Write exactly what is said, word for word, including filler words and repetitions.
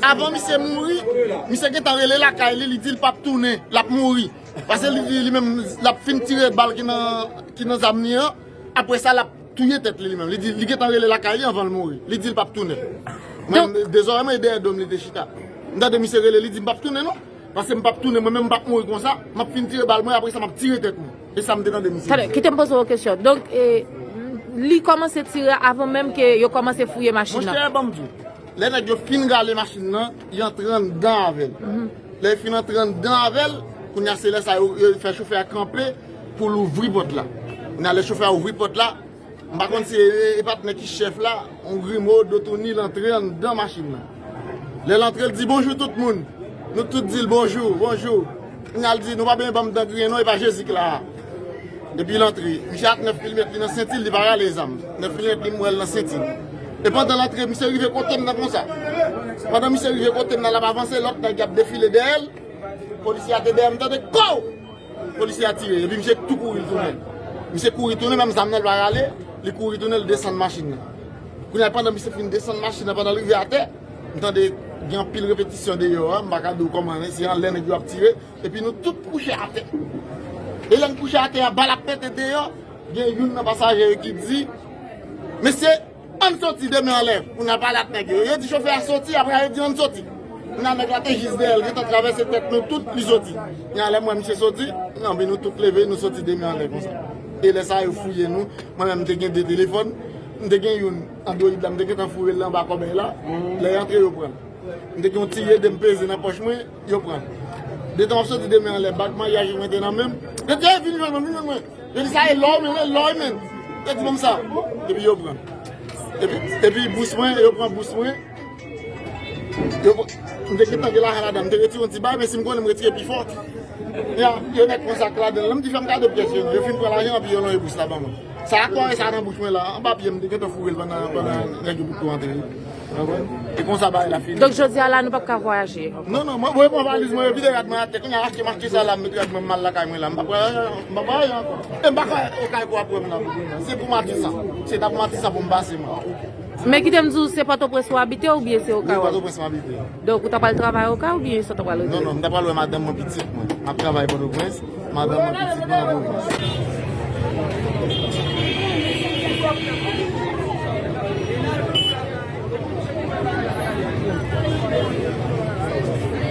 Avan misye mouri, misye gentan rele lakay li, li di l p ap tounen, l ap mouri. Paske li di li menm l ap fin tire bal ki nan, ki nan zam li an, apre sa l ap touye tèt li li menm. Li di li gentan rele lakay li anvan l mouri. Li di l p ap tounen. Mwen, dezòrè mwen e dèyè do m li te chita. M tande misye rele, li di m p ap tounen non. Paske m p ap tounen, mwen menm m p ap mouri konsa. M ap fin tire bal mwen, apre sa m ap tire tèt mwen. E sa m te tande misye di. Tande, kite m poze w yon kesyon. Donk, e, li kòmanse tire avan menm ke yo kòmanse fouye machin nan. Monchè, ban m di w. Lè nèg yo fin rale machin nan, y antre anndan avè l. Lè yo fin antre anndan avè l, kounye a se lè sa yo, yo fè chofè a kanpe pou l ouvri pòt la. Kounye a lè chofè a ouvri pòt la, m pa konn si e, e patnè ki chèf la, yon grimo, do touni, l antre anndan machin nan. Lè l antre, l di bonjou tout moun. Nou tout di l bonjou, bonjou. Kounye a l di, nou pa bezwen ban m dan griyen non, e pa Jezi k la a. Epi l antre. Misye ak nèf milimèt li nan senti l, li pa rale zam. Nèf milimèt li m wè l nan senti l. E pandan l antre, misye rive kote m nan konsa. Pandan misye rive kote m nan, l ap avanse, lòt nèg y ap defile dèyè l. Polisye a te dèyè m, tande kow! Polisye a tire, epi misye tou kouri l tounen. Misye kouri tounen, menm zam nan l pa rale, li kouri tounen, l desann machin nan. Kounye a, pandan misye fin desann machin nan, pandan l rive atè, m tande gen anpil repetisyon deyò a, m pa ka di w kòman, se anlè nèg yo ap tire, epi nou tout kouche atè. E lè n kouche atè a, bal ap pete deyò, gen youn nan pasaje yo ki di, mesye, ann soti de men anlè pou n al pale ak nèg yo. Yo di chofè a soti, apre a yo di ann soti. Kounye a nèg la te jis dèyè l, gentan travèse tèt nou tout, li soti. Kounye a lè m wè misye soti, anben nou tout leve, nou soti de men anlè konsa. E lè sa a yo fouye nou, mwen menm m te gen de telefòn, m te gen youn Android la, m te gentan foure l anba kòbèy la. Lè y antre yo pran l. M te gen yon ti ede m peze nan pòch mwen, yo pran l. Detan m ap soti de men anlè, bag maryaj mwen te nan men m. Yo di, "Ey, vin jwenn mwen, vin jwenn mwen." Yo di, "Sa e lò w, men, e lò w, men." Yo di, "Ban m sa." Epi yo pran l. Epi, epi bous mwen, yo pran bous mwen. Yo pran, m te gentan gen lajan ladan, m te retire yon ti bagay, men si m konnen m retire pi fò. Ya, yo nèk pran sak ladan l. Lè m di fè m kado pyès yo, yo fin pran lajan, epi yo lonje bous la ban mwen. Sa a kòre sa nan bouch mwen la, anba pye m, m te gentan foure l pandan, pandan nèg yo pou tou antre. Ou konprann? E konsa bagay la fini. Donk, jodi a la, nou p ap ka vwayaje ankò? Non, non, mwen, mwen pran valiz mwen, yo vide rad mwen atè. Kounye a, achte m achte sa la, m met rad mwen, m al lakay mwen la. M p ap vwayaje, m p ap vwayaje ankò. E m pa ka, okay, pou ap wè m la. Se pou Matisan. Se ta pou Matisan pou m pase, mwen. Men kite m di w, se Pòtoprens ou abite oubyen se Okay ou abite? Wi, Pòtoprens m abite. Donk, ou ta pral travay Okay oubyen sa w ta pral rete? Non, non, m ta pral wè madanm mwen, pitit mwen. M ap travay Pòtoprens, madanm mwen, pitit mwen nan pwovens.